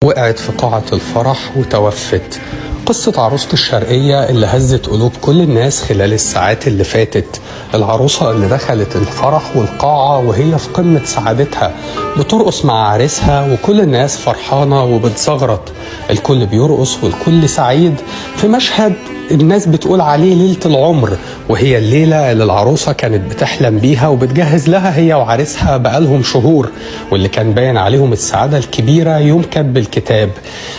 وقعت في قاعة الفرح وتوفت. قصة عروسة الشرقية اللي هزت قلوب كل الناس خلال الساعات اللي فاتت. العروسة اللي دخلت الفرح والقاعة وهي في قمة سعادتها، بترقص مع عريسها وكل الناس فرحانة وبتزغرط، الكل بيرقص والكل سعيد في مشهد الناس بتقول عليه ليلة العمر، وهي الليلة اللي العروسة كانت بتحلم بيها وبتجهز لها هي وعريسها بقالهم شهور، واللي كان باين عليهم السعادة الكبيرة يوم كتب الكتاب.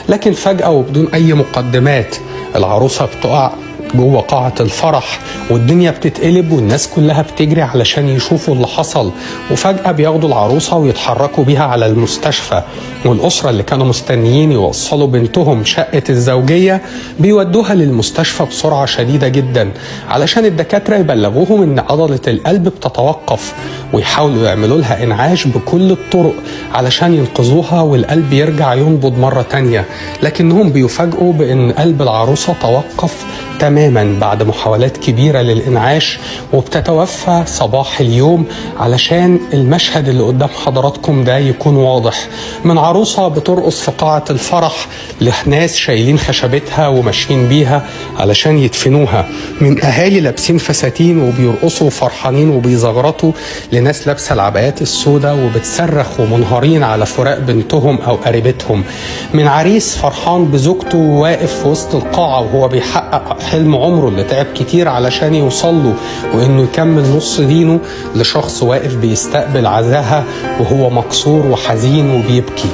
لكن فجأة وبدون أي مقدمات العروسة بتقع جوه قاعة الفرح، والدنيا بتتقلب والناس كلها بتجري علشان يشوفوا اللي حصل. وفجأة بياخدوا العروسة ويتحركوا بيها على المستشفى، والأسرة اللي كانوا مستنيين يوصلوا بنتهم شقة الزوجية بيودوها للمستشفى بسرعة شديدة جدا علشان الدكاترة يبلغوهم إن عضلة القلب بتتوقف، ويحاولوا يعملوا لها إنعاش بكل الطرق علشان ينقذوها والقلب يرجع ينبض مرة تانية. لكنهم بيفاجئوا بإن قلب العروسة توقف تماما بعد محاولات كبيرة للإنعاش، وبتتوفى صباح اليوم. علشان المشهد اللي قدام حضراتكم ده يكون واضح، من عروسة بترقص في قاعة الفرح لناس شايلين خشبتها وماشيين بيها علشان يدفنوها، من أهالي لابسين فساتين وبيرقصوا فرحانين وبيزغرطوا، لناس لابسة العبايات السوداء وبتصرخ ومنهارين على فراق بنتهم أو قريبتهم، من عريس فرحان بزوجته وواقف في وسط القاعة وهو بيحقق حلم عمره اللي تعب كتير علشان يوصل له وانه يكمل نص دينه، لشخص واقف بيستقبل عزاها وهو مكسور وحزين وبيبكي.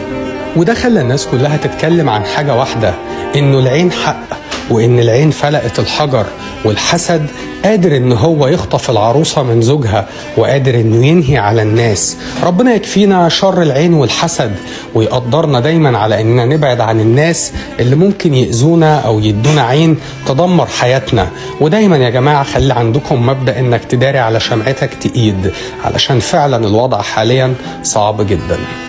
وده خلى الناس كلها تتكلم عن حاجة واحدة، انه العين حق، وان العين فلقت الحجر، والحسد قادر ان هو يخطف العروسة من زوجها، وقادر انه ينهي على الناس. ربنا يكفينا شر العين والحسد، ويقدرنا دايما على اننا نبعد عن الناس اللي ممكن يأذونا او يدونا عين تدمر حياتنا. ودايما يا جماعة خلي عندكم مبدأ انك تداري على شمعتك تقيد، علشان فعلا الوضع حاليا صعب جدا.